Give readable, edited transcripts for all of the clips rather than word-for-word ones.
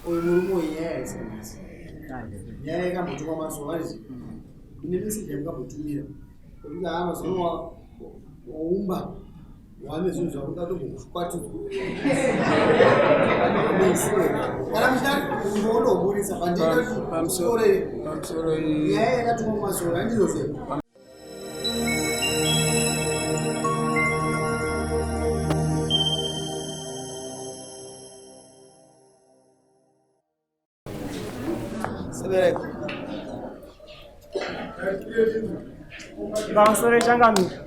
Uyu murume uyu nyaya yaisandisa. Nyaya yakambotumwa mazuva arizi. Ine message yamukambotumira. Kuti haa mazuva waumba wane zvinhu zvakuda tombokukwatidzwa. Kana muchida kumbonoburitsa pandine Pamusoro pamusoro nyaya yakatumwa mazuva handizvo. Pamusoro changamira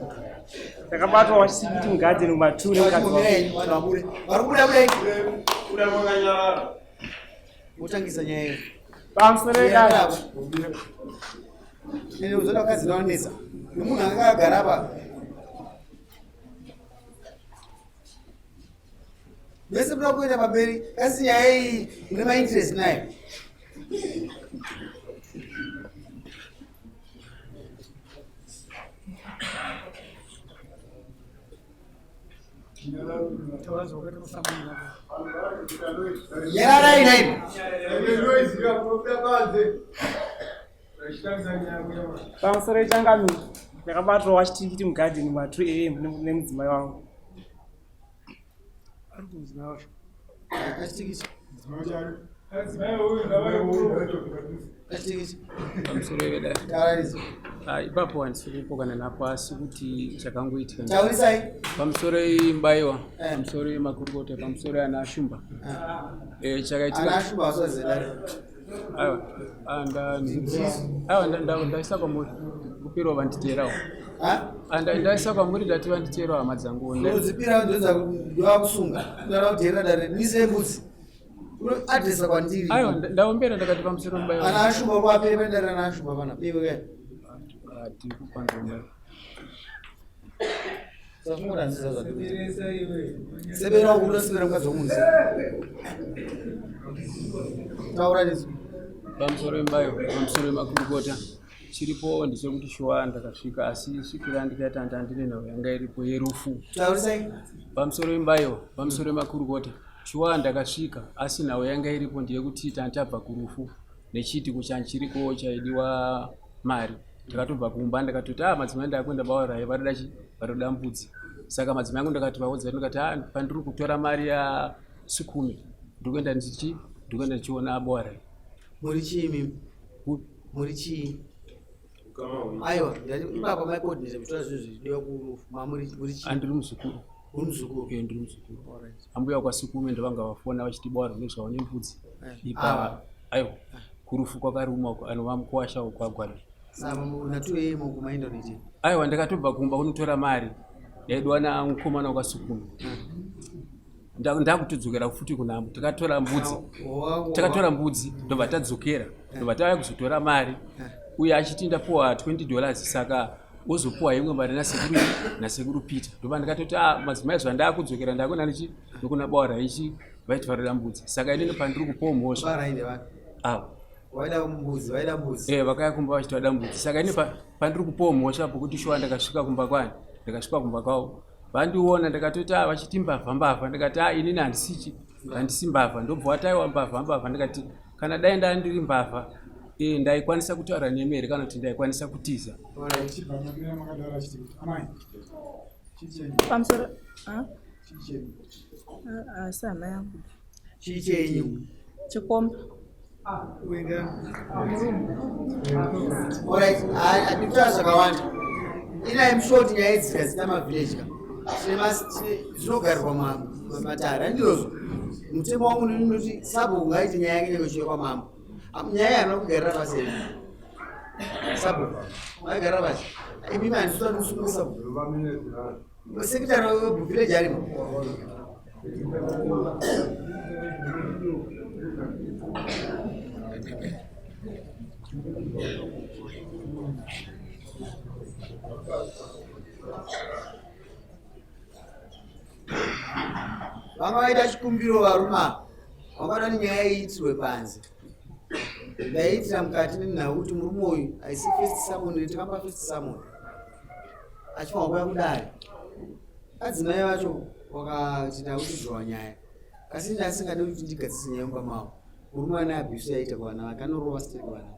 takabatwa wachisikuti mugadheni mumatu nemukadzi wangu. Vari kubuda budai. Wotangisa nyaya iyo. Pamusoro yedare. Nene uzoda vakadzi vanonetsa. Nemunhu anga akagara apa. Mese munoda kuenda pamberi kasi nyaya iyi mune mainterest nayo. Nyararai nai. Pamusoro changamira ndakabatwa wachitikiti mugadheni ma 2 am nemudzimai wangu. Ari kumudzimai wacho. Pamusoro vedare. Ah, ipapo handisi kupokana napo asi kuti chakangoitika Taurisai. pamusoro imbaiwa Eh. pamusoro yemakurukota pamusoro ana shumba Eh, chakaitika Ana Shumba vasazedare. Aiwa, ah, aiwa, ndaisa kwamuri kupirwa vanditeerawo Ha? Ah, ndaisa kwamuri ndati vanditeerawo hama dzangu Unodzipira ndovakusunga. Unoda kudherera dare mise mbudzi. Unoadresa kwandiri. Aiwa, ndaombera ndakati pamusoro mbaiwa. Ana Shumba kwapere pandare ana Shumba pana. Iwe kai. Ah, tiri kupanzwa Sebera unosebera mukadzi wemunhu. Taura nesu. Pamusoro wembayo, pamusoro wemakurukota chiripo ndechekuti shuwa ndakasvika asi svikira ndikaita ndandine nhau yanga iripo yerufu. Taurisai. Pamusoro wembayo, pamusoro wemakurukota shuwa ndakasvika asi nhau yanga iripo ndeyekuti tantabva kurufu nechiitiko chanchiriko chaidiwa mari ndakatobva kumba ndakatoti ah madzimai ndakuenda bawarai varida chi varida mbudzi saka madzimai angu ndakati vaudza ndikati ah pandiri kutora mari ya sikume ndikuenda ndichi ndikuenda ndichiona bawarai muri chii mimi muri chii aiwa ipapa mai coordinator kutora zvinhu zvichidiwa kurufu mamuri muri chii andiri muzukuru uri muzukuru eh ndiri muzukuru ambuya kwasikume ndovanga vafona vachiti bawarai nezvavo nembudzi eh. ipa aiwa kurufu kwakaruma uko anova mukuwasha uko agwari aiwa ndakatobva kumba kunotora mari yaidiwa namukomana wakasukuma ndakutodzokera futi kunhambo takatora mbudzi takatora mbudzi ndobva tadzokera ndobva tauya kuzotora mari uye achiti ndapuwa 20 dollars saka wozopuwa imwe mari nasekuru nasekuru peter ndobva ndikatoti ah, madzimai zvandakudzokera ndakuna ndichi ndokuna bawa raichi vaiti varida mbudzi saka inini pandiri kupowo mhosva avo vaida mbudzi vaida mbudzi eh vakaya kumba vachiti vada mbudzi saka ini pandiri kupowo mhosva pokuti shuwa ndakasvika kumba kwani ndakasvika kumba kwavo vandiona ndakatoti a ah, vachiti mbavha mbavha ndikati a ah, inini handisichi handisi mbavha ndobva wataiwa mbavha mbavha ndikati kana dai ndaa ndiri mbavha e, ndaikwanisa kutaura nemi here kana kuti ndaikwanisa kutiza pamusoro asi hama yangu chii chenyu chikomba Alright, handikutaura zvakawanda. Ina I'm sure kuti nyaya idzi dzina mavillage ka. Zvinogarirwa matare handizvozvo. Mutemo wangu ndinoti sabhuku ngaite nyaya yake inenge ichiuya kwamambo. Nyaya haina kugarira pasi here? Sabhuku, maigarira pasi. Imi mandisati musunge sabhuku. Sekretary wevillage arimo. Vanga vaita chikumbiro varume ava vangada kuti nyaya iitirwe panze ndaiitira mukati nenhau kuti murume uyu haisi first summon takamba first summon achifanwa kuuya kudare adzimai vacho wakati ndakuti dzova nyaya kasi ndasingade kuti ndigadzise nyaya mumba mavo. Murume ane abuse yaita kuvana vake, anorova sitiri kuvana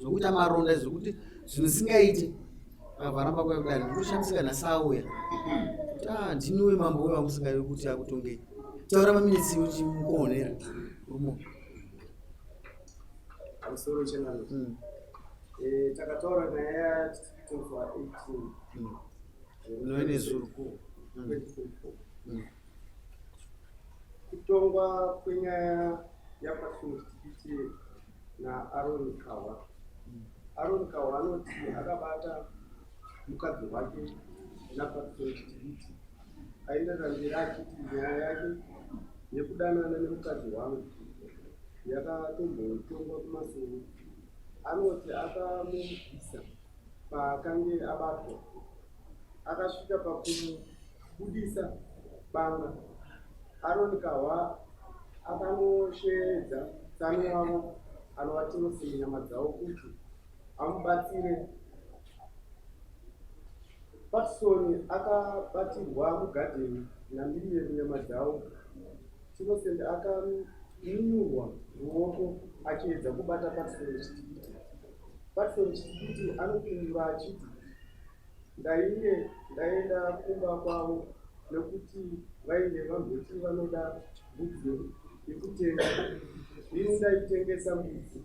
zvokuita maronda zvokuti zvinhu zvisingaiti. Akabva aramba kuya kudare, ndikutoshamisika nhasi auya kuti ah, ndiniwe mambo uyo wamusingadi kuti akutongei. Taura maminitsi uchimukohonera murume. Pamusoro chenano. Takataura nyaya ya 18. Unove nezuro. 2024. Kutongwa kwenyaya yaPatson Chitikiti naAron Kahwa. Aron Kahwa anoti akabata mukadzi wake naPatson Chitikiti. Aenderera mberi achiti nyaya yake yekudanana nemukadzi wangu yakatombotongwa kumasoro. Anoti akamubvisa paakange abatwa, akasvika pakumubudisa banga. Aron Kahwa akanosheedza tsano wavo anova Timothy nyama dzavo kuti amubatsire. Patson akabatirwa mugadheni naMiriam nyama dzavo. Innocent akaminurwa ruoko achiedza kubata Patson Chitikiti. Patson Chitikiti anopindura achiti ndainge ndaenda kumba kwavo nekuti vainge vamboti vanoda mbudzi yekutenga, ini ndaitengesa mbudzi.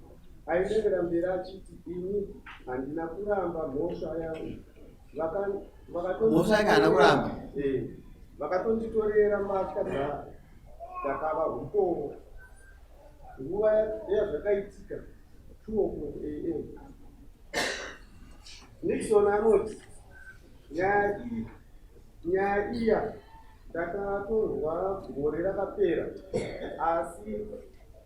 Aenderera mberi achiti ini handina kuramba mhosva yangu. Mhosva yake haana kuramba. Vakatonditorera mbatya dzakava upovo nguva yazvakaitika 2 o'clock am. Nixon anoti nyaya iya ndakatorwa gore rakapera, asi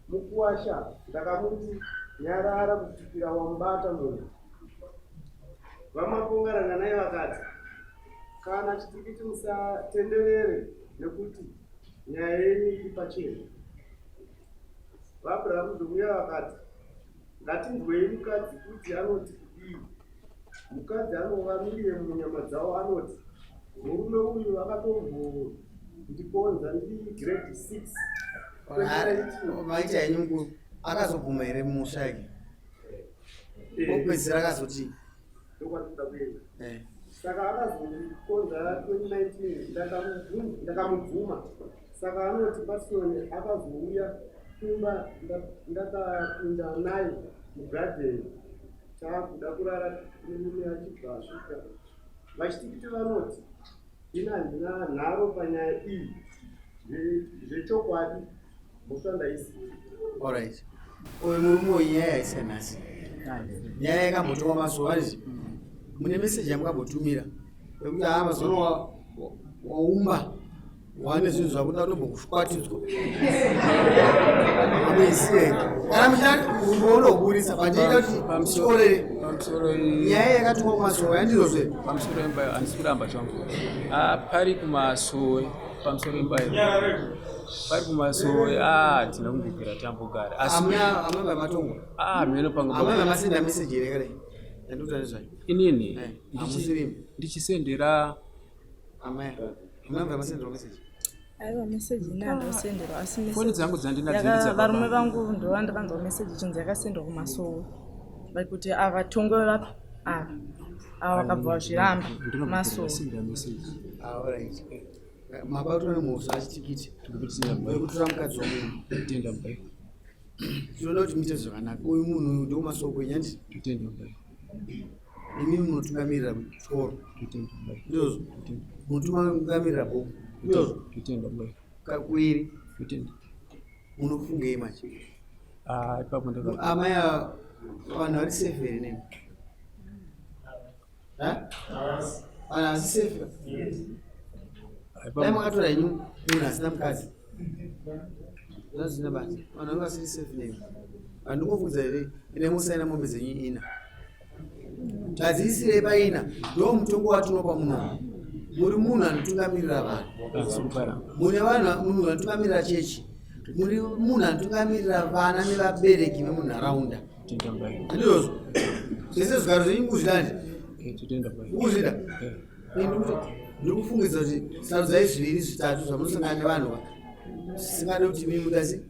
mukuwasha ndakamuti nyarara kusvikira wamubata munhu. VaMaponga naye vakati kana Chitikiti musatenderere nekuti nyaya yenyu iri pachena. VaAbraham Ndomuya vakati ngatinzwei mukadzi kuti anoti kudii. Mukadzi anova Miriam munyama dzavo anoti murume uyu akatombondikonza ndiri grade 6. Maita henyu mukuru. Akazobvuma here musha yake? Opedzisira akazoti Ndokwatikuda kuenda. Saka akazondikonza 2019, ndakamubvuma. Saka anoti Patson akazouya kumba, ndakapinda naye mugadheni taakuda kurara, murume achibva asvika. VaChitikiti vanoti ini handina nharo panyaya iyi, zvechokwadi mhosva ndaisiya. Alright, uyu murume uyu nyaya yaisa nhasi, nyaya yakambotorwa mazuva azi mune meseji yamukambotumira yekuti haa, mazuva waumba wane zvinhu zvakuda kutombokushwatidzwa amuisiye kana muchida umbonoburisa pandiita kuti tiorere Pamusoro nyaya yakatukwa kumasowe, handizvozve? Pamusoro embayo, handisi kuramba zvangu. Ah, pari kumasowe, pamusoro embayo, pari kumasowe. Ah, tina kumbogara tambogara, asi Amuna amwe matongo. Ah, mheno panga. Amwe masenda meseji here kare yandikuta nezvayo? Inini Hamusirimi. Ndichisendera Amai, amwe masendera meseji? Aiwa, meseji ine handakusenderwa, asi Foni dzangu dzandinadzo ndedzababa. Varume vangu ndovandakanzwa meseji chinzi yakasendwa kumasowe kuti ava tongwe vapi ava ava vakabva vazviramba masowe. Ndinobva meseji. Ah, alright, mabatwa nemhosva achitikiti wekutora mukadzi wamunhu. Tenda mbayo. Tinoda kuti muite zvakanaka. Uyu munhu uyu ndewumasoko kwenyu, handiti? Totenda mbayo. Imi munotungamirira chikoro. Totenda mbayo. Ndizvozvo? Munotungamirira bhuku, ndizvozvo? Totenda mbayo. Kakuiri. Totenda. Munofungei manje? Ah, ipapo ndaka Amai ava, vanhu vari safe here nemi? Ha? Vanhu havasi safe. Dai makatora henyu munhu asina mukadzi, zvazvina basa. Vanhu vange vasiri safe nemi. Handingobvunza here ine musaina mombe dzenyu ina tadziisirei paina? Ndo mutongo watinopa muno. Muri munhu anotungamirira vanhu, mune vanhu, munhu anotungamirira chechi, muri munhu anotungamirira vana nevabereki vemunharaunda, handizvozvo? Zvese zvigaro zvenyu kuzvida nje kuzvida. Ndiri kufungidza kuti sarudzai zviviri zvitatu zvamunosangana nevanhu zvisingade kuti imi mutasi.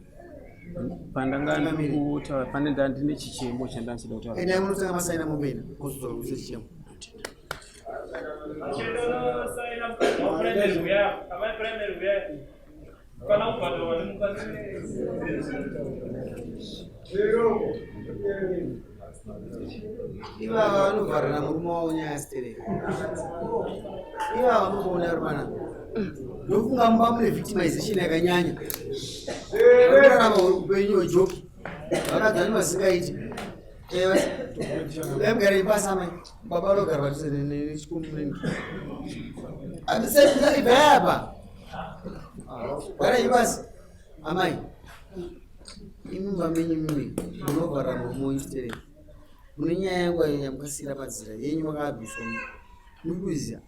Pandanga ndiri kutaura pane ndandine chichemo chandanchida kutaura. Endai munotanga masaina mombe mozotaura chichemo. Ivava vanovharana murume wavo nyaya stereka. Ivava mukuona vari panapa. Ndofunga mumba mune victimization yakanyanya. Varikurarama upenyu hwejoki. Vakadzi vane vasingaiti. Dai mugare pasi amai. Baba vanogara padhuze nechikumbu. Handisai ibvai apa. Garai pasi. Amai. Imi mumba menyu mimi munovhara murume wenyu stereki. Mune nyaya yangu yamukasiyira panzira yenyu makabviswa. Muri kuiziva?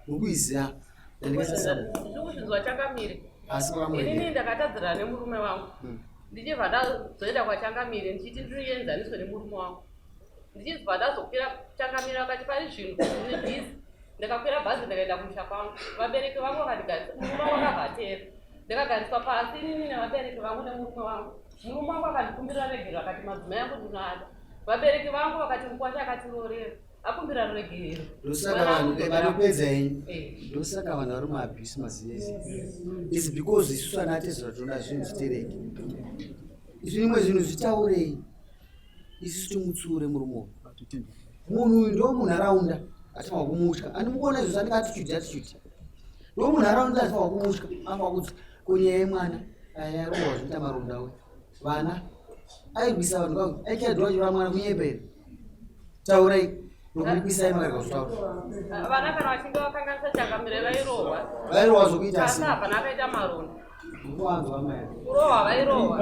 Muri kuiziva? Yandikasiyira. Ndiri kuzvinzwa changamire. Asi makamuregera. Inini ndakatadzirana nemurume wangu. Ndichibva ndazoenda kwachangamire ndichiti ndinoenzaniswe nemurume wangu. Ndichibva ndazokwira changamire vakati pari zvino ndine bhizi. Ndakakwira bhazi ndakaenda kumusha kwangu. Vabereki vangu vakandigarisa, murume wangu akabva ateera. Ndakagariswa pasi inini nevabereki vangu nemurume wangu. Murume wangu akandikumbira regero akati madzimai angu ndinoada. Vabereki vangu vakati mukwasha akatiroorera akumbira ruregerero. Ndosaka vanhu vanopedza henyu. Ndosaka vanhu vari muabuse mazivezi. It's because isusu ana atezvara tinoda zvinhu zvitereke. Zvimwe zvinhu zvitaurei. Isusu timutsiure murume uyu. Munhu uyu ndo munharaunda atifanirwa kumutya. Andi mukuona izvo zandika attitude attitude. Ndo munharaunda atifanirwa kumutya. Anofanirwa kuti ko nyaya yemwana ayarohwa zvinoita maronda we. Vana airwisa vanhu vangu aichadhiwa chivara mwana kunyepera. Taurai nokurikwisai makarega kutaura. Vana kana vachinge vakanganisa changamire vairohwa. Vairohwa zvokuita asi. Asi hapana akaita maronda. Mukuwanzwa amai. Kurohwa vairohwa.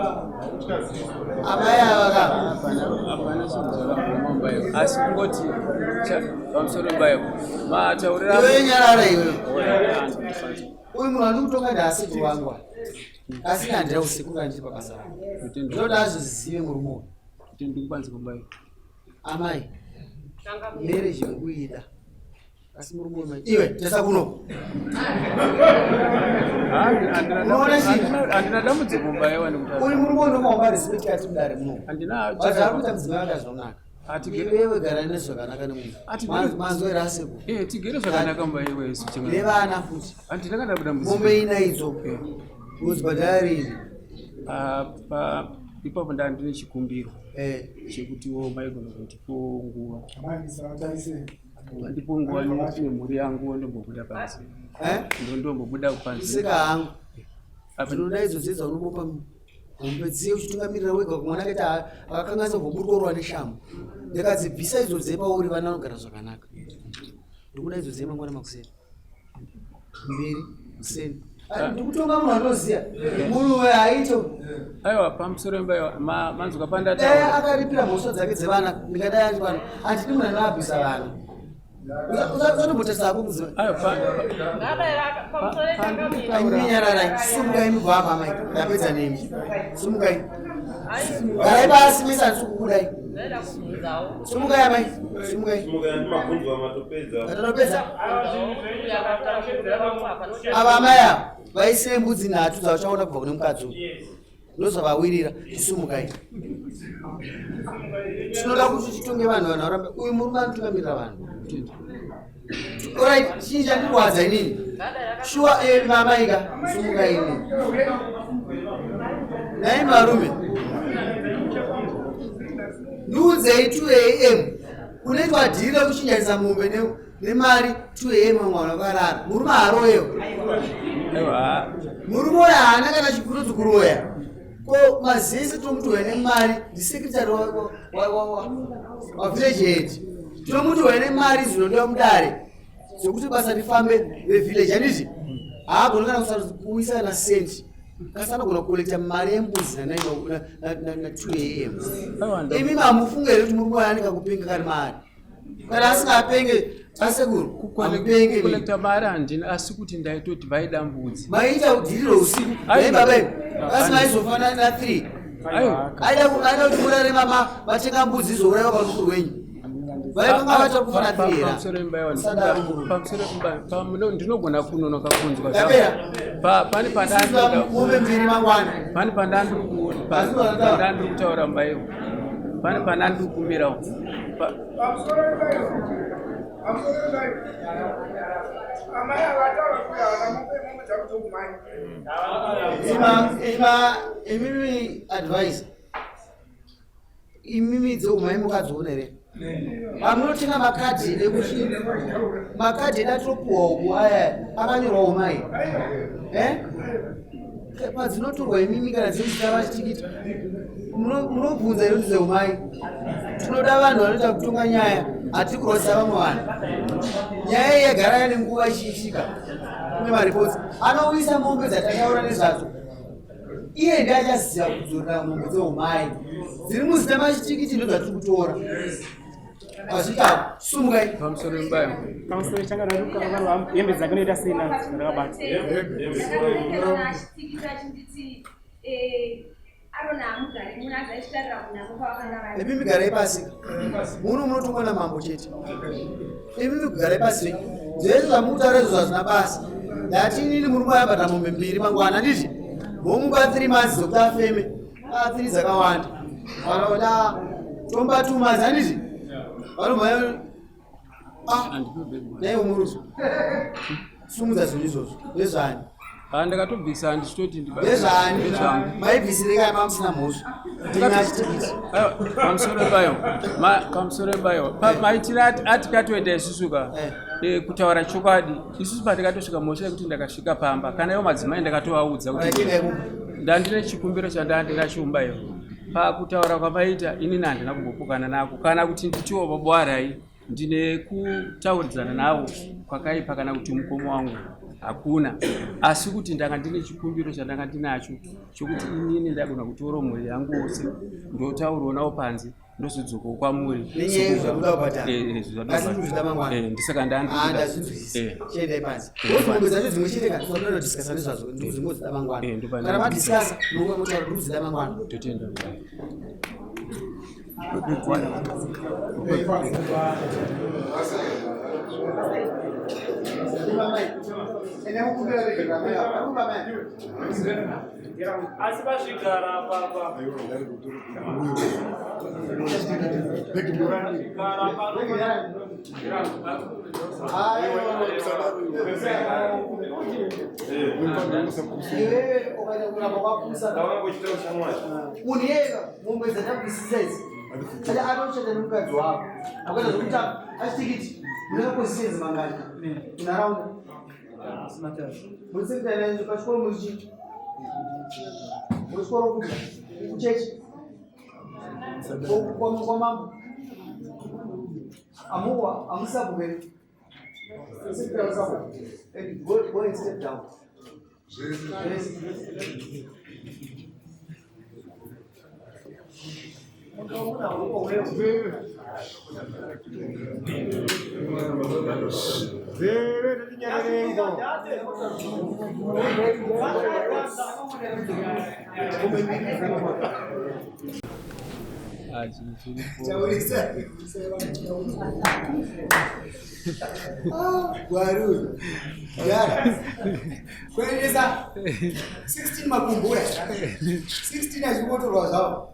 Amai ava ka. Hapana chinhu chakaguma mbayo asi kungoti pamusoro mbayo mataurira Iwe nyarara iwe. Uyu munhu andiri kutonga ndaasiti wangu. Asi handira usiku kana ndiri pabasa rangu. Ndinoda azvizive murume uyu. Ndikubanzwa mbayo. Amai. Marriage mukuida. Asi murume uyu iwe tesa kuno. Unoona chii? Handina dambudziko mbayo wani Uyu murume uyu ndomupa respect yati mudare muno. Handina. But ari kuita mudzimai wake zvinonaka. Iwewe gara nezvakanaka nemunhu. Manzwa here asekuru? Eh, tigere zvakanaka mbayo isu chimwe. Nevana futi. Handina kana dambudziko. Mombe ina idzo. Unodzibhadhara rini? Pa ipapo ndandine chikumbiro chekutiwo maigona kundipo nguva. Ndipo nguva nemhuri yangu ndombobuda panze. Ndombobuda panze. Seka hangu. Ndinoda idzo dzedza unobopa hombe dziye uchitungamirira wega kumwana akaita akakanganisa kuburwa neshamhu. Ndikadzibvisa idzo dze pauri vana vanogara zvakanaka. Ndikuda idzo dze mangwana makuseni. Mberi kuseni. Ndikutonga munhu anoziva. Munhu uyo haito. Aiwa pamusoro imba manzwa pandataura. Dai akaripira mhosva dzake dzevana ndingadai ari pano. Handidi munhu anoabvisa vana. Usatombotesa hako kuziva. Aiwa Nyararai, sumukai mubva apa amai. Ndapedza nemi. Sumukai. Garai pasi mese handisi kukudai. Sumukai amai. Sumukai. Tatopedza. Ava amai ava vaisire mbudzi nhatu dzavachaona kubva kune mukadzi uyu. Ndozvavawirira. Sumukai. Tinoda kuti titonge vanhu vanhu varambe. Uyu murume anotungamirira vanhu. Alright, chii chandirwadza inini? Shuwa mamaika sumuka ini. Nhai varume. Ndiudzei 2 am unoitwa dhiri rekuchinjanisa mombe nemari 2 am vamwe vanhu vakarara. Murume haaroyewo. Murume uyo haana kana chikurudzi kuroya. Ko mazese tomuti uya nemari ndisekretary wavillage head. Tomuti uya nemari dzinodiwa mudare dzekuti basa rifambe revillage handiti? Haagoni kana kuisa kana senti. Kasi anogona kukolekta mari yembudzi na 2 am. Imi mamufunga here kuti murume uyo anenge akupenga kari mari? Kana asingapenge asekuru amupenge. Kukolekta mari handina asi kuti ndaitoti vaida mbudzi. Maita udhiriro usiku. Dai baba imi. Asi maizofanana na 3. Aiwa. Aida kuti murare mama matenga mbudzi izouraiwa parufu rwenyu. Vaivanga vachakufana three here? Pamusoro imba Usadaro murume. Pamusoro imba ndinogona kunonoka kunzwa. Yapera. Pane Sisi mombe mbiri mangwana. Pane pandandiri kutaura mba iwo. Pane pandandiri kukumbirawo. Pamusoro imba pamusoro imba amai avataura kuya vana mombe mombe dzakutokumanya. Ima ima imimi advice. Imimi dzeumai mukadziona here? Pamunotenga makadhi ekuti makadhi edu atinopuwa uku aya akanyorwa umai. Eh? Padzinotorwa imimi kana dzezita vachitikiti munobvunza here kuti dzeumai? Tinoda vanhu vanoita kutonga nyaya, hatiri kurwadzisa vamwe vanhu. Nyaya iyi yagara yane nguva ichiitika. Kune maripotsi anouyisa mombe dzatataura nezvadzo. Iye ndiye achaziva kudzorera mombe dzeumai dziri muzita machitikiti ndo dzatiri kutora. Azvitako sumukai. Pamusoro imba Pamusoro changamire hembe dzake noita sei nadzo ndakabata. Imimi garai pasi. Muno munotongwa namambo chete. Imimi garai pasi venyu. Zvese zvamukutaura izvo hazvina basa. Ndati inini murume ayabata mombe mbiri mangwana handiti? Momupa 3 months dzokuti afeme. Ah, 3 dzakawanda. Kana kuti ah, tomupa 2 months handiti? Vanomhanya ah, naiwo murume. Sumudza zvinhu izvozvo. Ndezvani? Ndakatobvisa ndichitoti Ndezvani? Maibvisire kai mamusina mhosva? Ndini achitikiti. Pamusoro payo, pamusoro payo, maitiro atikatoita isusu ka kutaura chokwadi, isusu patikatosvika mhosva yekuti ndakasvika pamba, kana iwo madzimai ndakatovaudza kuti ndandine chikumbiro chandandinacho mumba iyo. Pakutaura kwamaita inini handina kumbopokana nako, kana kuti nditiwo babwarai ndine kutauridzana navo kwakaipa kana kuti mukoma wangu hakuna, asi kuti ndanga ndine chikumbiro chandanga ndinacho chokuti inini ndagona kutora mhuri yangu wose ndotaurawo navo panze ndozodzokawo kwamuri. Nenyaya yezvamuda kubhadhara. Asi ndikuzvida mangwana. Ndisaka Ah, ndazvinzwisisa. Chiendai panze. Kuti mombe dzacho dzimwe chete kana tinoda nezvazvo ndikuzvingozvida mangwana. Kana madiscussa munonga motaura ndikuzvida mangwana. Totenda. Asi vazvigara papa. Iwewe ukaenda kuramba kwapusa. Munhu iyeye mombe dzandabvisisa idzi. Ati atochata nemukadzi wako. Akaita zvekuti achitikiti mune mapositions mangani munharaunda? Muri sekretary pachikoro muri chii? Muri chikoro kupi? Kuchechi? Kwamambo? Amuwa, amusabhuku here? Secretary wasabhuku. Go, go and step down. Yes. Zeve tinyarerengo. Taurisa. Ah, Gwari uyu. Yara. Kuendesa 16 makumbura. 16 achikotorwa zvawo.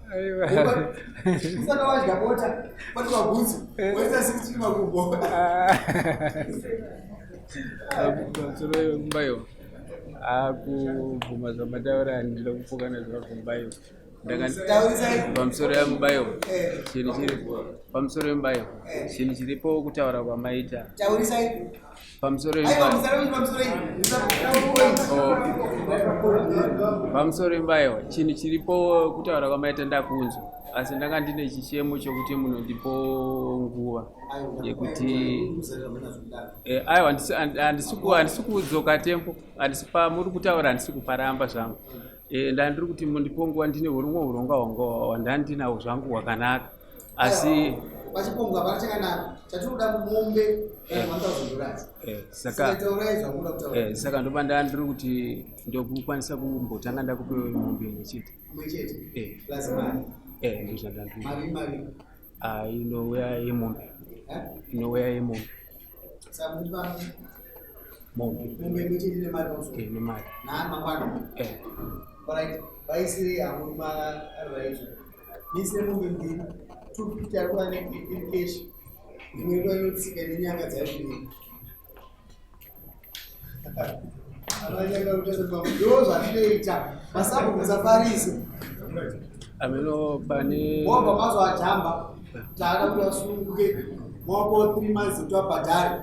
Usati wadya bota, pati mabhutsu. Woisa 16 makumbo. Pamusoro yemumba iyo, akubvuma zvamataura ndinoda kupokana zvakabvumba iyo. Pamusoro yemubayo chinhu chiripo, pamusoro yemubayo chinhu chiripo kutaura kwamaita. Taurisai. Pamusoro Aiwa, musara kuti pamusoro iyi. Oh. Pamusoro imbayo chinhu chiripo kutaura kwamaita ndakunzwa, asi ndanga ndine chichemo chokuti munondipo nguva yekuti aiwa handisi kudzoka tempo, handisi pamuri kutaura handisi kuparamba zvangu. Ndandiri kuti mundipo nguva ndine hurumwe hurongwa hwanga hwandandinawo zvangu hwakanaka, asi Vachipombwa hapana chakanaka. Chatinoda mombe kana $1000. Saka Taurai zvamunoda kutaura. Saka ndopa ndandiri kuti ndokukwanisa kumbotanga ndakupe mombe imwe chete. Imwe chete. Eh. Plus mari. Ndizvo zvandandiri. Mari mari. Ah, inouya yemombe. Inouya yemombe. Mombe. Mombe imwe chete nemari pamusoro. Eh, nemari. Mangwana. Eh. Alright, vaisire hangu maraidzo. Niisire mombe mbiri, 250 ari kuva necash, imwe iri kuva inotsika nenyanga dzayo mbiri. Anonyanga kuita ndo zvatinoita. Masabhuku musafarise. Ameno pane Mobva mazoajamba, taada kuti vasununguke, mopo 3 months kuti vabhadhare.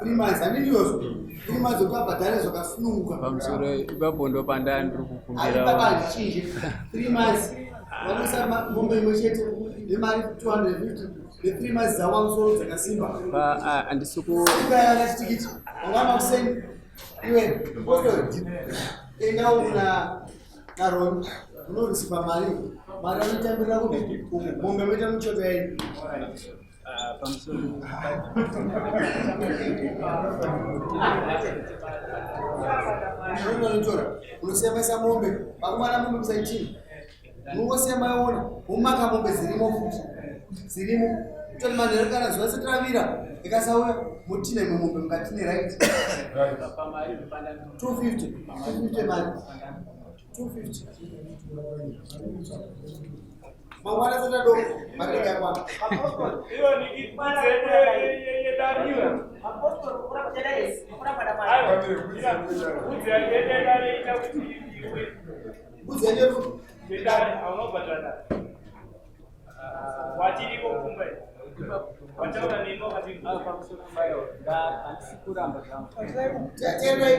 3 months, handini izvozvo? 3 months kuti vabhadhare zvakasununguka. Pamusoro ipapo ndo pandanga ndiri kukumbira. Baba handichinje. 3 months vanoisa mombe imwe chete nemari 250 ne3 months dzavo pamusoro dzakasimba. Handisi ku Ukayana chitikiti mangwana kuseni iwe postori endawo kuna naRoni unorisipa mari mari anotambirira kupi mombe moita muchoto yaini. Pamusoro Unotora unosemaisa mombe vakomana, mombe musaitini, munongosiya maiona mumaka mombe dzirimo futi dzirimo kutoti manheru kana zuva risati ravira ikasauya mutina imwe mombe mukatine, right? 250, 250 mari, 250 mangwana satadoko mari yakakwana. Iyo ni yedariwe. Aiwa, yedare ita kuti iwe Mbudzi yacho. Yedare haunobhadhara dare. Watiriko kumba wataura neni wakati Pamusoro handisi kuramba zvangu. Tendai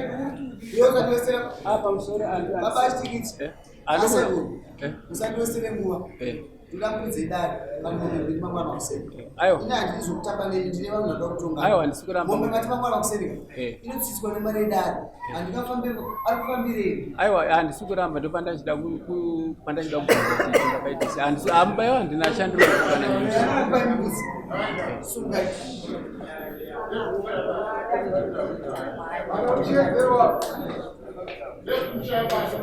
iyo usatiwesera. Pamusoro. Baba chitikiti. Eh? Asekuru. Eh? Musatiwesere nguva. Eh. Ndoda mbudzi yedare kana mombe mbiri mangwana kuseni. Aiwa. Ine handidi zvokutamba neni, ndine vanhu vanoda kutonga. Aiwa, handisi kuramba. Mombe mati mangwana kuseni Eh. inotsitswa nemari yedare, handingafambe ari kufambirei. Aiwa, handisi kuramba, ndo pandachida pandachida kubvunza kuti ndakaita sei. Handisi ambayo handina chandiri kana. Kupai mbudzi, sungai. Vanocheverwa. Ndekushaya basa.